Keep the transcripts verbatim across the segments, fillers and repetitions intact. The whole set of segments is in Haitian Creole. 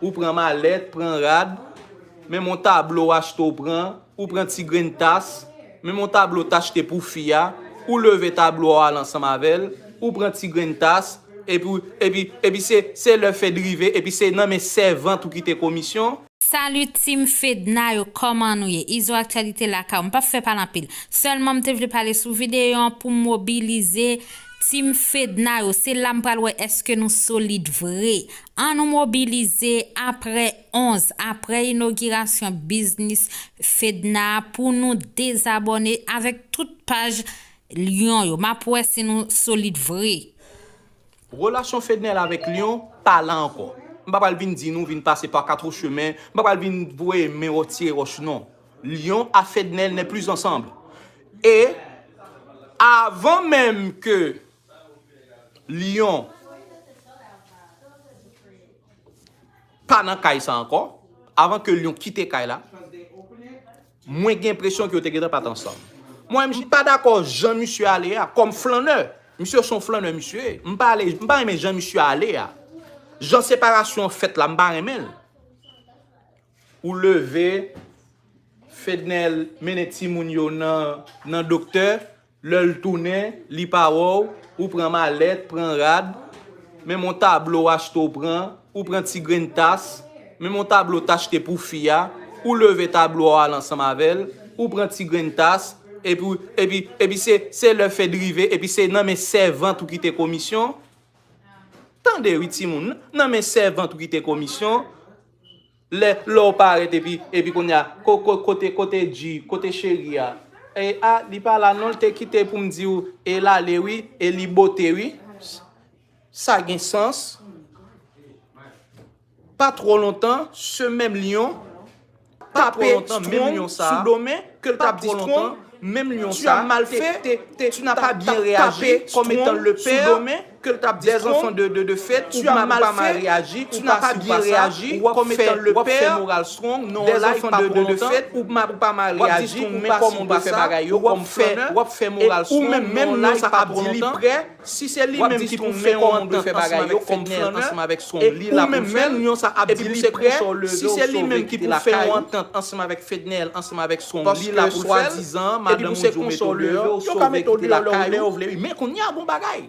ou pran malèt, pran rad, menm yon tablo w achte w pran, ou pran ti grenn tas, menm yon tablo w t achte pou fi a, ou leve tablo a w al ansanm avè l, ou pran ti grenn tas, epi, epi, epi se, se lè Fed rive, epi se nan men sèvant ou kite komisyon. Salut Team Fedna yo, kòman nou ye? Izo Aktyalite lakay ou. M p ap fè pale anpil. Sèlman m te vle pale sou videyo an pou m mobilize Team Fedna yo. Se la m pral wè èske nou solid vre. An nou mobilize apre onz, apre inogirasyon biznis Fedna a pou nou dezabòne avèk tout paj Lyon yo. M ap wè si nou solid vre. Relasyon Fednel avèk Lyon pa la ankò. M pa pral vin di nou vin pase pa katrechemen, m pa pral vin voye men wòch tire wòch non. Lyon a Fednel n'est plus ensemble. E avan menm ke Lyon pa nan kay sa ankò, avan ke Lyon kite kay la, mwen gen enpresyon ke yo te gentan pa t ansanm. Mwen menm, m pa dakò jan misye ale a, kòm flannè. Misye se yon flannè, misye ye. M pa ale, m pa renmen jan misye ale a. Jan separasyon an fèt la, m pa renmen l. Ou leve, Fednel mennen timoun yo nan, nan doktè, lè l tounen, li pa wè w, ou pran malèt, pran rad, menm yon tablo w achte w pran, ou pran ti grenn tas, menm yon tablo w t achte pou fi a, ou leve tablo a w al ansanm avè l, ou pran ti grenn tas, epi, epi, epi se, se lè Fed rive, epi se nan men sèvant ou kite komisyon. Tande wi timoun, nan men sèvant ou kite komisyon. Lè, lè w parèt epi, epi kounye a, ko, ko, kote, kote G, kote cheri a? E a, li pa la non, l te kite pou m di w, e l ale wi, e li bote wi. Sa gen sans. Pa twò lontan, se menm Lyon tape Strong sou do men, ke l t ap di Strong, menm Lyon sa, te, te, te, tu n'as pas bien réagi, comme étant le père des enfants de, de, de Fed, tu as mal fait, tu n'as pas bien réagi, comme étant le père des enfants de, de, de Fed, ou pa mal réagi, ou pa si ou pa fè bagay yo, w ap fè, w ap fè moral Strong, menm, menm Lyon sa ap di li prè, si se li menm ki pou fè yon antant ansanm avèk Fednel, ansanm avèk Strong, li la pou l fè l, epi pou se konsa w leve w sove kite lakay ou, antant ansanm avèk Fednel, ansanm avèk Strong, li la pou l fè l, epi pou se konsa w leve w sove kite lakay ou. Men kounye a gon bagay.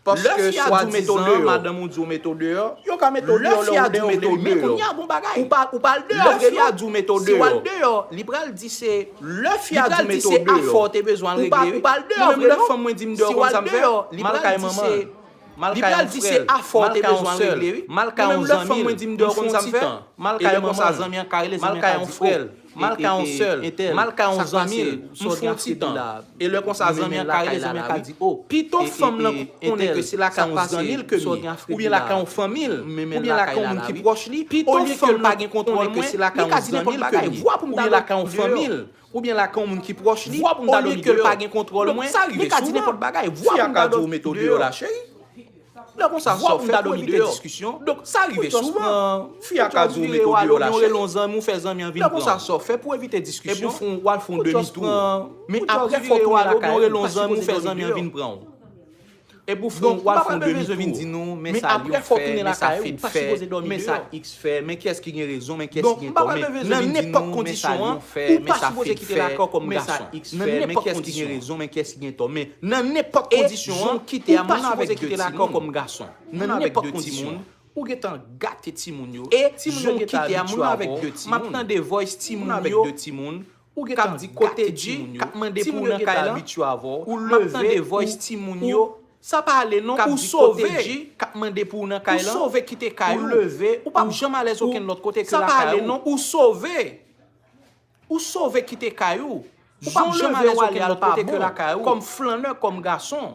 Paske swadizan madanm ou di w mete w deyò, yo ka mete w deyò lè w vle wi, men kounye a gon bagay. Ou pa, ou pa al deyò vre non. Si w al deyò, li pral di se, li pral di se afè w te bezwen al regle wi. Ou pa al deyò vre non. Si w al deyò, li pral di se, li pral di se afè w te bezwen al regle wi. Mwen menm lè fanm mwen di m deyò, konn sa m fè? E lè konsa zanmi an ka rele, zanmi an ka di, o, mal ka yon sèl, mal ka yon zanmi l, m fè yon ti tan. E lè konsa zanmi an ka rele, zanmi an ka di, o, pito fanm lan konnen ke se lakay yon zanmi l ke m ye, oubyen lakay yon fanmi l, oubyen lakay yon moun ki pwòch li, olye ke l pa gen kontwòl mwen, li ka di nenpòt bagay, vwa pou m ta oubyen lakay yon fanmi l, oubyen lakay yon moun ki pwòch li, olye ke l pa gen kontwòl mwen, li ka di nenpòt bagay, vwa pou m ta dòmi deyò. Lè konsa sa w fè pou evite diskisyon. Donk sa rive souvan. Fi a ka di w mete w deyò lachè. Lè konsa sa w fè pou evite diskisyon. Epi w al fè yon demi tou. Men apre fò w tounen lakay ou, ou pa sipoze dòmi deyò. Epi w al fè yon demi tou. Men apre fò w tounen lakay ou, ou pa sipoze dòmi deyò. Men kiyès ki gen rezon, men kiyès ki gen tò, men nan nenpòt kondisyon an, ou pa sipoze kite lakay w kòm gason. Nan nenpòt kondisyon an. Nan nenpòt kondisyon an, ou pa sipoze kite lakay w kòm gason. Nan nenpòt kondisyon an. Ou gentan gate timoun yo. E timoun yo gentan abitye avè w. M ap tande voice timoun yo k ap di kote G, k ap mande pou w nan kay lan. Ou leve, ou sa pa ale non, ou sove. K ap mande pou w nan kay lan. Ou sove kite kay ou. Ou leve, ou p ap janm alèz okenn lòt kote ke lakay ou. Sa pa ale non, ou sove. Ou sove kite kay ou. Ou p ap janm alèz okenn lòt kote ke lakay ou. Kòm flannè, kòm gason.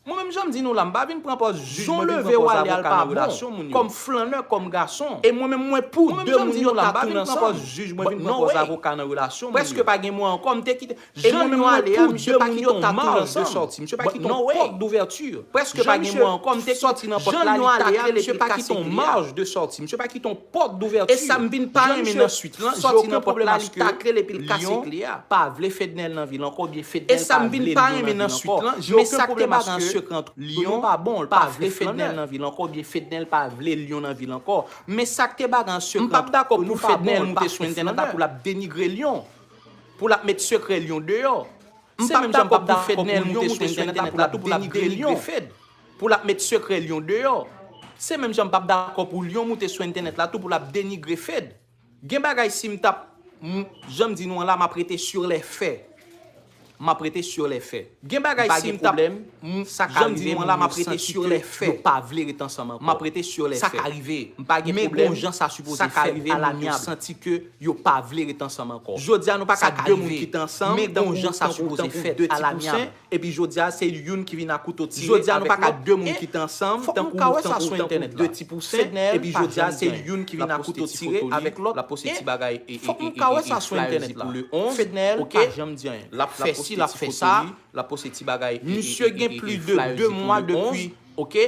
Mwen menm jan m di nou la, m pa vin pran pòz jij, mwen vin pran pòz avoka nan relasyon moun yo. Kòm flannè, kòm gason. E mwen menm mwen pou de moun yo ta tounen ansanm. Mwen pa vin pran pòz jij, mwen vin pran pòz avoka nan relasyon moun yo. Prèske pa gen mwen ankò, m te kite. Jan yo ale a, misye pa kite yon maj de sòti, misye pa kite yon pòt douvèti. Prèske pa gen mwen ankò, m te sòti nan pòt la, li takle l epi l kase kle a. Misye pa kite yon maj de sòti, misye pa kite yon pòt douvèti. E sa m vin pa renmen nan swit lan, sòti nan pòt la, li takle l epi l kase kle a. Pa vle Fednel nan vil ankò, oubyen Fednel pa vle Lyon nan vil ankò. Men sa k te mache, sekrè ant nou pa bon, l pa vle Fednel nan vil ankò, oubyen Fednel pa vle Lyon nan vil ankò. Men sa k te bagay an sekrè ant nou pa bon, l pa fè flannè. M p ap dakò pou Fednel moute sou entènèt la pou l ap denigre Lyon, pou l ap met sekrè Lyon deyò. Se menm jan m p ap dakò pou Lyon moute sou entènèt la tou pou l ap denigre Fed, pou l ap met sekrè Lyon deyò. Se menm jan m p ap dakò pou Lyon moute sou entènèt la tou pou l ap denigre Fed. Gen bagay si m t ap, m, jan m di nou an la, m ap rete sur les faits. M ap rete sur les faits. Gen bagay si m t ap, m, jan m di nou an la, m ap rete sur les faits. Yo pa vle ret ansanm ankò. M ap rete sur les faits. Sa ka rive. M pa gen pwoblèm. Men gon jan sa sipoze fèt alamyab. Sa ka rive, moun yo santi ke yo pa vle ret ansanm ankò. Jodi a nou pa ka de moun ki te ansanm, men gon jan sa sipoze fèt alamyab. Epi jodi a se youn ki vin ak kouto tire avèk lòt. Jodi a nou pa ka de moun ki te ansanm, tankou, tankou, tankou de ti pousen, epi jodi a se youn ki vin ak kouto tire avèk lòt. Fòk nou ka wè sa sou entènèt la. Fednel pa janm di anyen. L ap fè si, l ap fè sa. L ap poste ti bagay. Misye gen plis de de mwa depi, oke?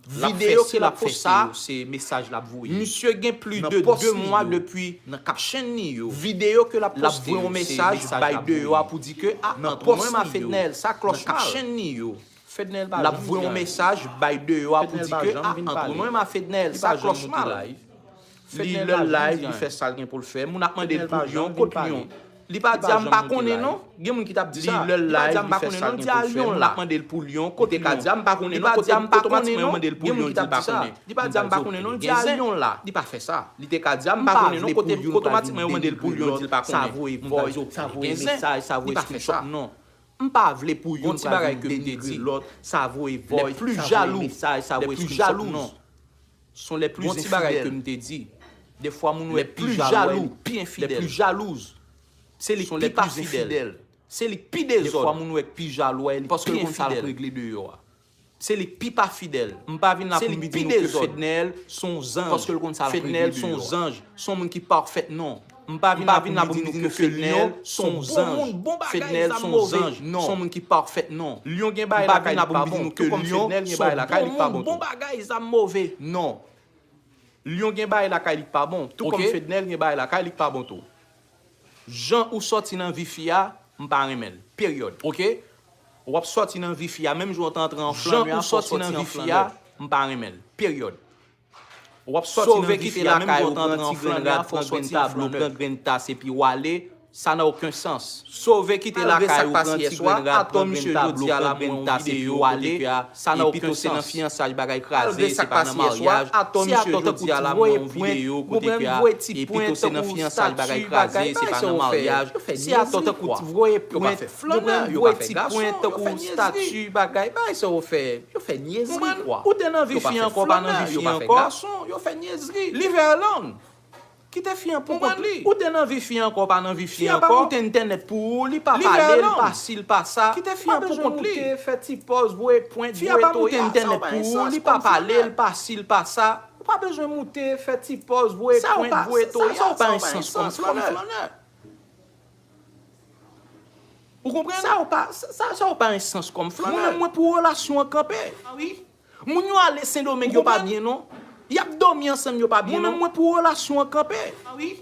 Videyo ke l ap poste yo, se mesaj l ap voye. Misye gen plis de de mwa depi nan pòs li yo, nan caption li yo. Videyo ke l ap poste yo, se mesaj l ap voye. L ap voye yon mesaj bay deyò a pou di ke, a, ant ou menm a Fednel, sa klòch mal. Nan pòs li yo, nan caption li yo. L ap voye yon mesaj bay deyò a pou di ke, a, ant ou menm a Fednel, sa klòch mal. Li lè l live, li fè sa l gen pou l fè. Moun ap mande l pou Lyon, kot Lyon? Li pa di a m pa konnen non. Gen moun ki t ap di sa. Li lè l live, li fè sa l gen pou l fè. Moun ap mande l pou Lyon, kot Lyon? Li pa di a m pa konnen non, kote otomatikman yo mande l pou Lyon, di l pa konnen. Li pa di a m pa konnen non, li di a Lyon la. Li pa fè sa. Li te ka di a m pa konnen non, kote otomatikman yo mande l pou Lyon, di l pa konnen. Sa voye voice, sa voye mesaj, sa voye screenshot, non. M pa vle pou youn pral vin denigre lòt, sa voye voice, sa voye mesaj, sa voye screenshot, non. Sont les plus infidèles. Gon ti bagay ke m te di. Defwa moun ou wè k pi jalou a, li pi enfidèl. Se li k pi pa fidèl. Se li k pi dezòd. Defwa moun ou wè k pi jalou a, li pi enfidèl. Paske l konn sa l ap regle deyò a. Se li k pi pa fidèl. M pa vin la pou m di nou ke Fednel se yon zanj. Paske l konn sa l ap regle deyò a. Fednel se yon zanj. Se yon moun ki pafè, non. M pa vin la pou m di nou ke Lyon se yon zanj. Fednel se yon zanj. Non. Se yon moun ki pafè, non. Lyon gen bagay lakay li k pa bon. Tou kòm Fednel gen bagay lakay li k pa bon tou. Bon bagay, zam move. Non. Lyon gen bagay lakay li k pa bon. Tou kòm Fednel gen bagay lakay li k pa bon tou. Jan ou sòti nan vi fi a, m pa renmen l. Peryòd. Oke? W ap sòti nan vi fi a, menm jan w t antre an flannè a, fò w sòti an flannè. M pa renmen l. Peryòd. W ap sòti nan vi fi a, menm jan w t antre an flannè a, fò w sòti an flannè. Pran grenn tas epi w ale, ça n'a aucun sens. Sove kite lakay ou, pran ti grenn rad, pran grenn tablo, pran grenn tas epi w ale, ça n'a aucun sens. Epi tou se nan fiyansaj bagay kraze, se pa nan maryaj. Si atò tankou ti voye pwent, ou pran voye ti pwent tankou stati bagay, bagay, bagay sa yo fè. Si atò tankou ti voye pwent, ou pran voye ti pwent tankou stati bagay, bagay sa yo fè. Yo fè nyezri, kwa. Ou te nan vi fi ankò, pa nan vi fi ankò. Yo pa fè gason, yo fè nyezri. Leave her alone. Kite fi an pou kont li. Ou te nan vi fi ankò, pa nan vi fi ankò. Fi a pa moute entènèt pou ou, li pa pale, li pa si, li pa sa. Kite fi an pou kont li. Ou pa bezwen moute, fè ti pòz, voye pwent, voye toya, sa pa gen sans kòm flannè. Fi a pa moute entènèt pou ou, li pa pale, li pa si, li pa sa. Ou pa bezwen moute, fè ti pòz, voye pwent, voye toya, sa pa gen sans kòm flannè. Ou konprann? Sa yo pa, sa, sa yo pa gen sans kòm flannè. Mwen menm, mwen pou relasyon an kanpe. A wi. Moun yo ale Sendomeng, yo pa byen non. Y ap dòmi ansanm, yo pa byen non. Mwen menm, mwen pou relasyon an kanpe. A wi.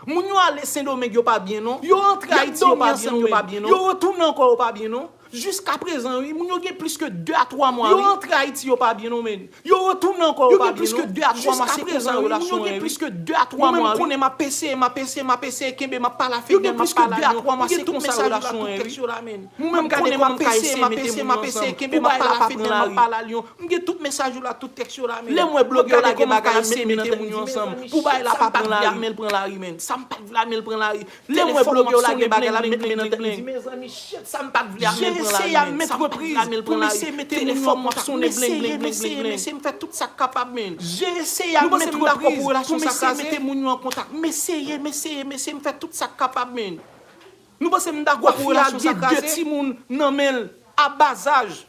Moun yo ale Sendomeng, yo pa byen non. Yo rantre Ayiti, yo pa byen non, men. Yo retounen ankò, yo pa byen non. Jiskaprezan, wi, moun yo gen plis ke de a twa mwa, wi. Yo rantre Ayiti, yo pa byen non, men. Yo retounen ankò, yo pa byen non. Yo gen plis ke de a twa mwa, se konsa relasyon an ye, wi. Yo gen plis ke de a twa mwa, wi. Mwen menm konnen m ap eseye, m ap eseye, m ap eseye kenbe, m ap pale a Fednèl, m ap pale a Lyon. M gen tout mesaj yo la, tout tèks yo la, men. Mwen menm konnen kòman m ka eseye mete moun yo ansanm pou bagay la pa pran lari. M gen tout mesaj yo la, tout tèks yo la, men. Lè m wè blogè yo lage bagay la, m ap eseye mete moun yo ansanm pou bagay la pa pran lari. Sa m pa t vle a, men l pran lari, men. Sa m pa t vle a, men l pran lari. Lè m wè blogè yo lage bagay la, m met men nan tèt, m di, mezanmi, shit, sa m pa t vle a, men l pran lari, men. Jere se a met repriz pou m eseye mete moun yo an kontak. M eseye, m eseye, m eseye, m eseye, m fè tout sa k kapab, men. Jere se a met repriz pou m eseye mete moun yo an kontak. M eseye, m eseye, m eseye, m fè tout sa k kapab, men. Nou panse m dakò pou relasyon sa kraze? Gwa fi a gen de timoun nan men l a ba zaj.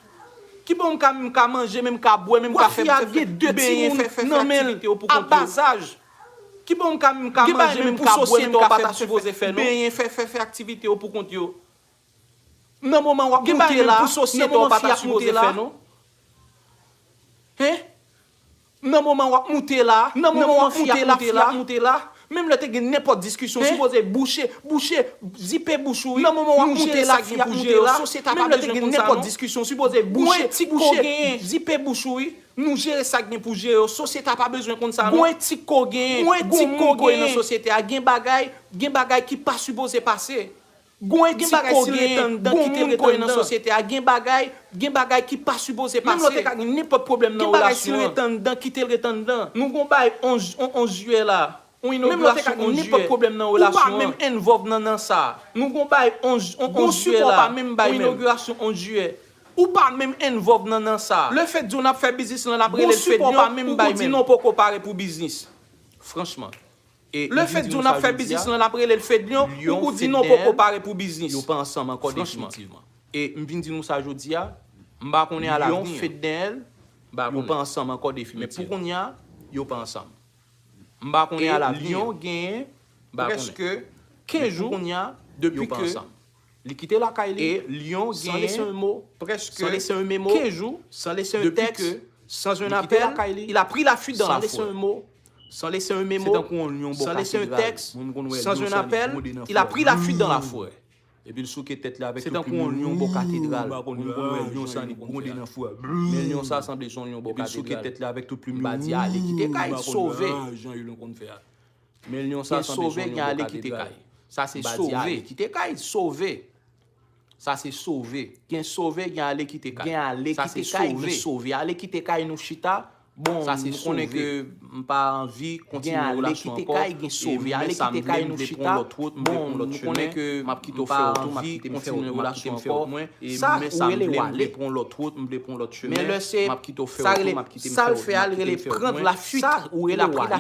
Ki bò m ka, m ka manje, men m ka bwè, men m ka fè, fè, fè, benyen, fè, fè, fè aktivite yo pou kont yo. Ki bò m ka, m ka manje, men m ka bwè, men m ka fè, fè, fè, benyen, fè, fè, fè aktivite yo pou kont yo. Nan moman w ap moute la, nan moman fi ap moute la. Hein? Nan moman w ap moute la, nan moman fi ap moute la, fi ap moute la, Menm lè te gen nenpòt diskisyon, sipoze bouche, bouche, zipe bouch ou wi. Nan moman w ap monte la fi ap monte la, sosyete a pa bezwen konn sa non. Menm lè te gen nenpòt diskisyon, sipoze bouche, bouche, zipe bouch ou wi. Nou jere sa k gen pou jere yo. Sosyete a pa bezwen konn sa non. Gon etik ke w genyen, gon moun ke w ye nan sosyete a. Gen bagay, gen bagay ki pa sipoze pase. Gon etik ke w genyen, gon moun ke w ye nan sosyete a. Gen bagay, gen bagay ki pa sipoze pase. Menm lè w te ka gen nenpòt pwoblèm nan relasyon an. Gen bagay si l ret anndan, kite l ret anndan. Nou gon bay onz, on, onz jiyè la. On inogirasyon onz jiyè. Ou pa menm involve nan, nan sa. Nou gon bay onz, on, onz jiyè la. On inogirasyon onz jiyè. Ou pa menm involve nan, nan sa. Lefèt di w n ap fè biznis lan, n ap rele l Fedlyon, ou di non poko pare pou biznis. Franchman. Lefèt di w n ap fè biznis lan, n ap rele l Fedlyon, ou di non poko pare pou biznis. Yo pa ansanm ankò definitivman. E m vin di nou sa jodi a, m pa konnen alavni an. Yo pa ansanm ankò definitivman. Men pou kounye a, yo pa ansanm. M pa konnen alavni an. Lyon genyen prèske kenz jou depi ke li kite lakay li, e Lyon genyen prèske kenz jou depi ke li kite lakay li, il a pris la fuite dans la forêt. Se tankou yon lyon bò katedral. Moun konn wè lyon sa li gwonde nan forè. Epi l souke tèt li avèk tout plim yo. Moun konn wè lyon sa li gwonde nan forè. Men lyon sa sanble se yon lyon bò katedral. Epi l souke tèt li avèk tout plim yo. M pa di ale kite kay, sove. Men lyon sa sanble se yon lyon bò katedral. Sa se sove. Kite kay, sove. Sa se sove. Gen sove, gen ale kite kay. Gen ale kite kay, gen sove. Ale kite kay, nou chita. Bon, nou konnen ke m pa anvi kontinye relasyon ankò. Gen ale kite kay, gen sove. Ale kite kay, nou chita. Bon, nou konnen ke m pa anvi kontinye relasyon ankò. Sa ou rele w ale. Men lè se, sa rele, sa l fè a, l rele prendre la fuite. Sa ou rele w ale.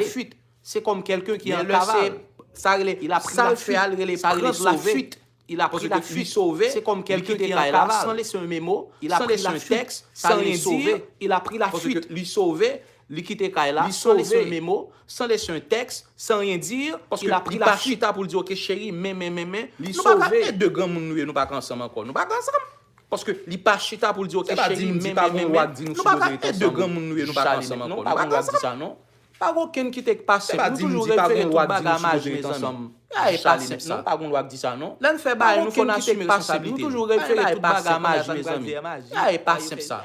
Se kòm kèlken ki an kaval. Sa rele, sa l fè a, l rele prendre la fuite. Il a pris la fuite. Se kòm kèlken ki an kaval. Sans laisser un mémo, sans laisser un texte, sans rien dire, il a pris la fuite. Li sove, li kite kay la, sans laisser un mémo, sans laisser un texte, sans rien dire, il a pris la fuite. Paske li pa chita pou l di, "Ok, cheri, men, men, men, men." Nou pa ka, e de granmoun nou ye, nou pa ka ansanm ankò. Nou pa ka ansanm. Paske li pa chita pou l di, "Ok, cheri, men, men, men, men." Nou pa ka, e de granmoun nou ye, nou pa ka ansanm ankò. Nou pa ka ansanm. Pa gen okenn ki te pase. Nou toujou refere tout bagay a maji, mezanmi. Bagay pa senp, non. Pa gen lwa k di sa, non. Lè n fè bagay, nou fò n asime responsabilite nou. Nou toujou refere tout bagay a maji, mezanmi. Bagay pa senp, sa.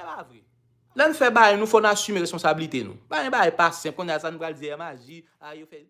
Lè n fè bagay, nou fò n asime responsabilite nou. Pa gen bagay pa senp, kounye a sa nou pral di a maji, a yo fè.